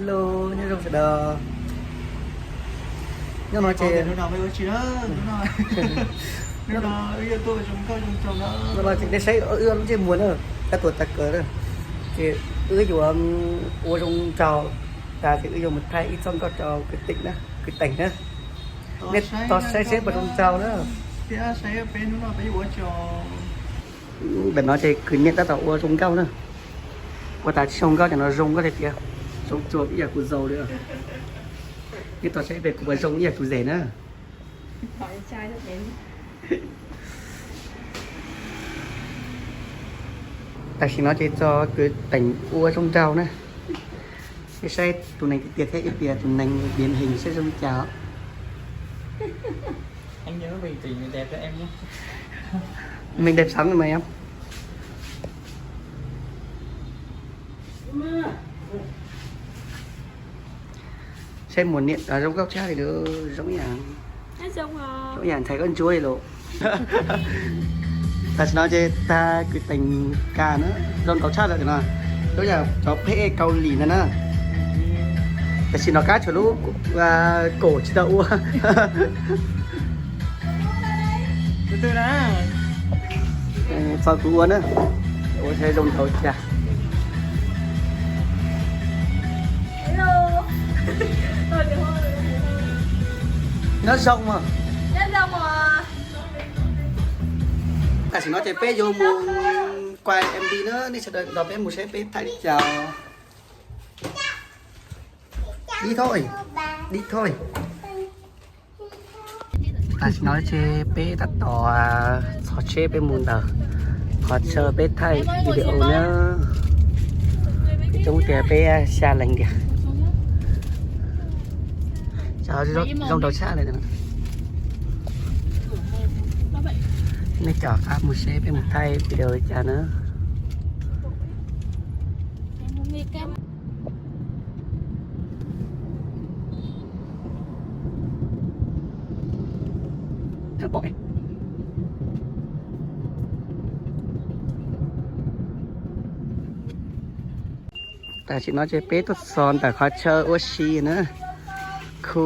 Hello, nyob zoo sawv daws. Nyob no ces, no no ces nej saib wb lub ntsej muag na, tab tuam tag kawg na. Ces wb yuav ua zoo nraug tas ces wb yuav mus thaij ib txoj nkauj rau kwv tij na, kwv tij na. Nej tos saib seb puas zoo nraug na. Ntawm no ces kwv niam tab tom ua zoo nkauj na. Ua tas tsis zoo nkauj ces no zoo nkauj tiag tiag, zoo txuas ib yam kuv zaus li. Nej tos saib pem kuv puas zoo ib yam kuv zes na. Tam sim no ces tso kwv teem ua zoo nraug na. Nej saib tus neeg tiag tiag thiab ib tiag tus neeg điển hình saib zoo li cas. Mình đẹp sẵn rồi mà em. Saib mus niam zoo nkauj tshaj li, zoo ib yam, zoo ib yam ntxhais koj ntsuab li lauj. Tam sim no ces tag kwv teem kas na, zoo nraug tshaj lawm no, zoo yam cov pheb Kaus Lim ntag na. Tam sim no qab tshuav lub kaum tsis tau ua. Txog kuv ua na, ua saib zoo nraug cas. Nyob zoo mas. Tam sim no ces peb yuav mus quay M V na, nej sawv daws nrog peb mus seb peb thaij li cas. Đi thôi, đi thôi. Tam sim no ces peb tab tom txhos tsheb peb mus ntawm qhov chaw peb thaij video na. Coob tiag peb xya leeg tiag. Zoo nraug tshaj li. Nej caum qab mus seb peb mus thaij video li cas na. Tam sim no ces peb tuaj txog ntawm qhov chaw ua si na, khu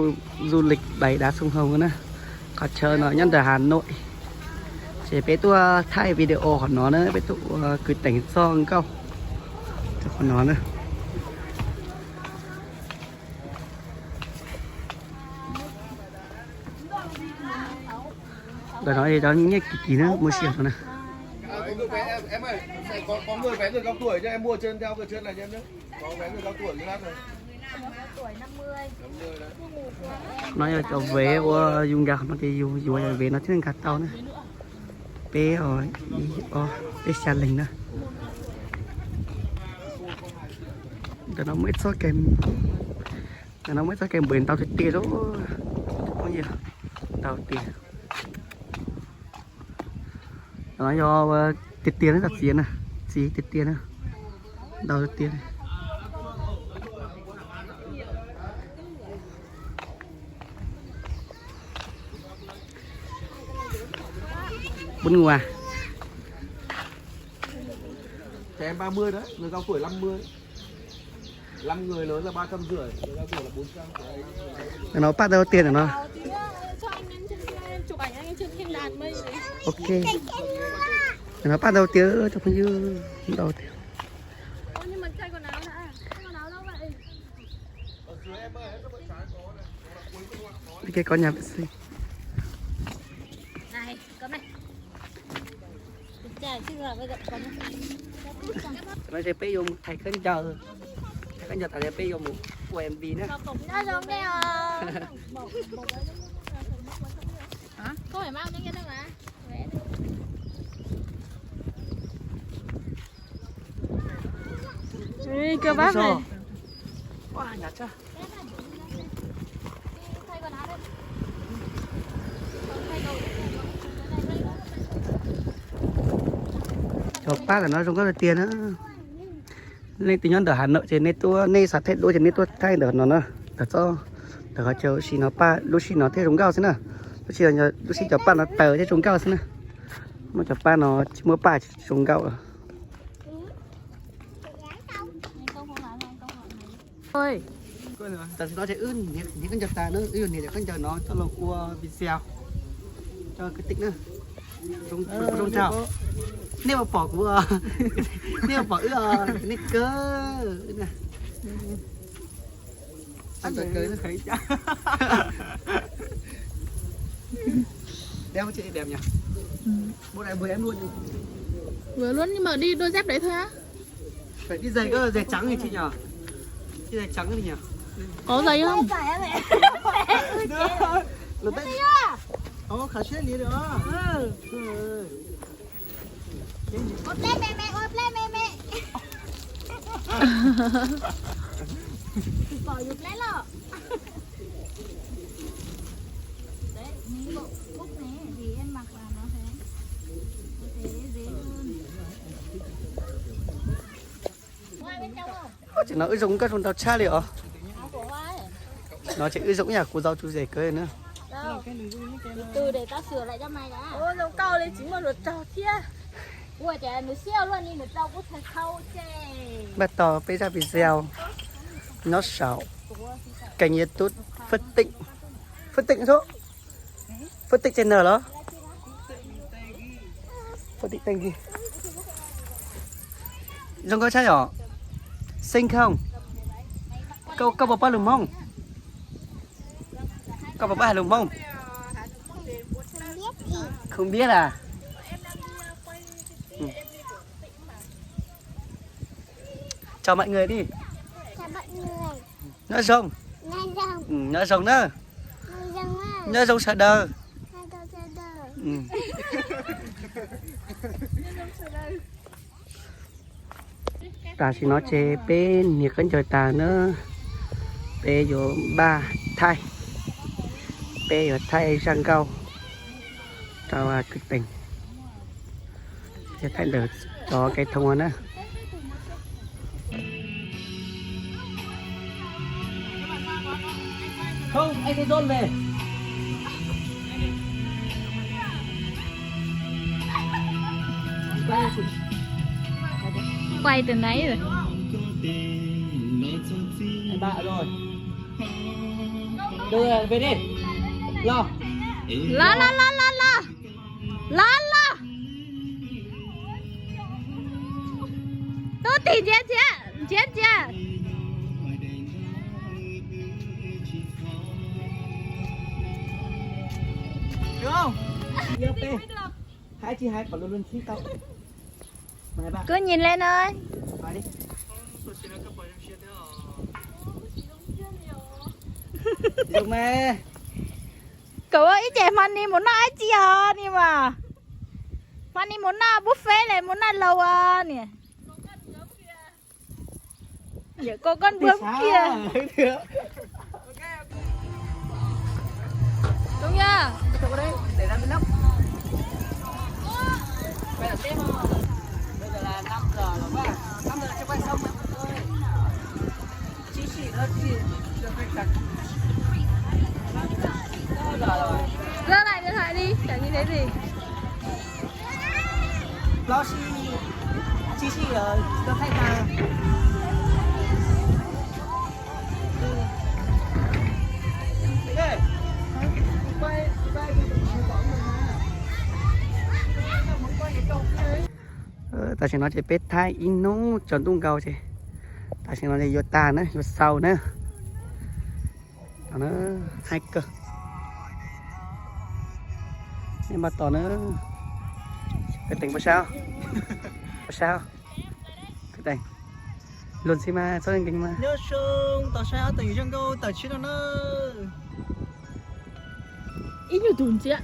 du lịch Bãi Đá Sông Hồng na. Qhov chaw no nyob ntawm Hà Nội. Ces peb tuaj thaij video qhov no na, peb tuaj ua kwv teem txoj nkauj rau qhov no na. Ntawm no cov nyiaj kim kim na, muaj sia no na. No yog cov vev uas yus nkag qhov no ces yus yuav cov vev no thiaj nkag tau na. Peb, ib, ob, peb xya leeg na. Ntawm no muaj ib txoj kev, ntawm no muaj ib txoj kev npawg ntau tiag tiag lauj. Phooj ywg, ntau tiag. Ntawm no yog tiag tiag na, txiv na, txiv tiag tiag na, ntau tiag. Bốn người à? Trẻ em ba mươi đấy, người cao tuổi năm mươi. Năm người lớn là ba trăm rưỡi, người cao tuổi là bốn trăm. Ntawm no pab tau tiag ntawm no. Ok. Ntawm no pab tau tiag, cov phooj ywg, ntau tiag. Cái có nhà vệ sinh. Tam sim no ces peb yuav mus thaij khaub ncaws, thaij khaub ncaws tas li peb yuav mus ua M V na. Ê, kêu bác này. Cov pab ntawm no zoo nkauj tiag tiag na. Nej twb nyob ntawm Hà Nội ces nej tuaj, nej xav thaij duab ces nej tuaj thaij ntawm no na. Ntawm txoj, ntawm qhov chaw ua si no pab, lub sij no thiaj zoo nkauj xwb na. Lub sij, lub sij cov paj no taws thiaj zoo nkauj xwb na. Muaj cov paj no tsis muaj paj tsis zoo nkauj. Ơi, Tam sim no ces wb nias khaub ncaws tas na, wb yuav nias cov khaub ncaws no coj los ua video rau kwv tij na. Zoo nraug, nej puas pom kuv, nej puas pom wb os, nej kawg. Đẹp không chị? Đẹp nhỉ? Bộ này vừa em luôn đi. Vừa luôn nhưng mà đi đôi dép đấy thôi á. Phải đi giày cơ, giày trắng thì chị nhỉ? Đi giày trắng thì nhỉ? Có giày không? Được. Ủa, khả xuyến đi được. Ừ. Ua pleb me me, ua pleb me me. Pom yus pleb loj. Đấy, những bộ cúc này thì em mặc vào nó sẽ, nó sẽ dễ hơn. Ua, ces no wb zoo nkauj zoo nraug tshaj li os. No ces wb zoo ib yam kuv tau tsu zes kawg na. Npaj tau peb zaj video nyob saum kênh YouTube Phước Tịnh, Phước Tịnh xwb, Phước Tịnh channel los? Phước Tịnh tên gì? Zoo nkauj tshaj yom. Xinh không? Koj, koj puas paub lus Hmoob? Koj puas paub hais lus Hmoob? Không biết à? Ừ. Chào mọi người đi. Chào mọi người. Nyob zoo. Nyob zoo. Ừ, nyob zoo na. Nyob zoo na. Nyob zoo sawv daws. Nyob zoo sawv daws. Ừ. Tam sim no ces peb nias khaub ncaws tas na, peb yuav npaj thaij, peb yuav thaij zaj nkauj rau kwv tij, thaij ntawm cov kev thoob na. Không, anh sẽ dọn về. Quay từ nãy rồi. Anh bạn rồi. Từ về đi. Lo. Lo, lo, lo, lo, lo. Lo, lo. Tub tim ntsiav ntsiav ntsiav ntsiav. Được không? Hais tsis hais khỏi luôn luôn xí tao. Mày ba. Cứ nhìn lên ơi. Mày đi. Dùng mày. Cov ib ces hmo ni mus noj dab tsi os ni mas? Hmo ni mus noj buffet los mus noj laus os ni? Yawm koj koj npuab kiag. Đúng chưa? Gỡ lại điện thoại đi, chẳng nhìn thấy gì. Plaub sij, tsib sij, koj thaij tag. Tam sim no ces peb thaij ib hnub tsaus ntuj nkaus ces tam sim no ces yuav tag na, yuav xaus na. Haib kawg. Nej npaj tos na. Kwv Teem puas sab? Puas sab? Kwv Teem, luag ntxhi mas txhob nkees mas. Nyob zoo, tos saib ob tug yawm nkauj tawm tshiab no na. Ib nyuag tus ntxiab.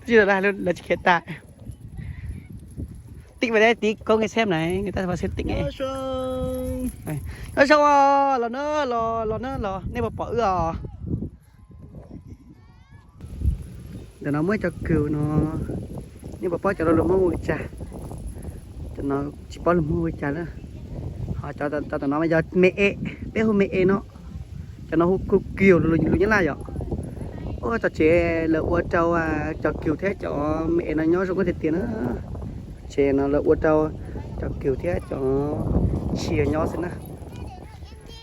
Twb tsis tau dag lawv tsis khiav tas. Tij mas dab tij koob nqe xeeb na, nqe tab xeeb tij nqe. Nyob zoo os, los na, los los na los, nej puas pom wb os? Ntawm no muaj cov kws no, nej puas paub cov no lus Hmoob hu li cas? Cov no tsis paub lus Hmoob hu li cas na. Ho cov tom no yog me e, peb hu me e no. Cov no hu kiu lus Nyab Laj yom. Ua txoj tsev lawv ua rau cov kiu thiab cov me e no nyob zoo nkauj tiag tiag na. Tsev no lawv ua rau Cov kwv thiab cov tshis nyob xwb na.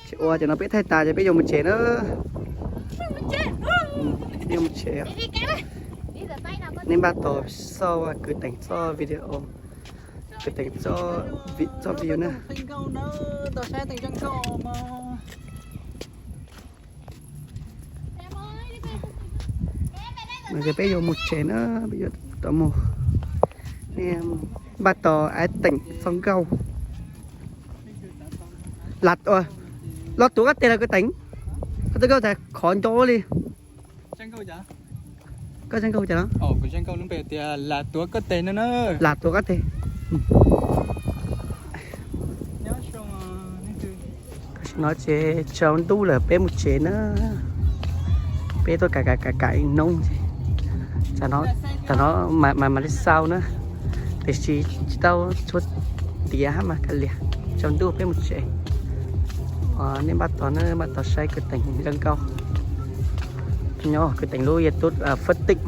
Tsis ua, cov no peb thaij tas ces peb yuav mus tsev na. Yuav mus tsev. Nej npaj tos saib kwv Teem txoj video, kwv Teem txoj view na. Ces peb yuav mus tsev na, peb yuav tau mus. Nej npaj tos kwv Teem txoj nkauj. Los tuav koj tes los kwv Teem. Koj txoj nkauj tas khov nco li. Koj txoj nkauj cas no? Lam tuav koj tes. Tam sim no ces tsaus ntuj lawm peb mus tsev na. Peb tuaj kam kam kam ib hnub, tam no mam li xau na, tiam sis tsis tau tshuav tiav hab mas kav liam, tsaus ntuj peb mus tsev. Nej npaj tos na, npaj tos saib kwv Teem zoo nkauj. Nyob kwv Teem lub YouTube first thing.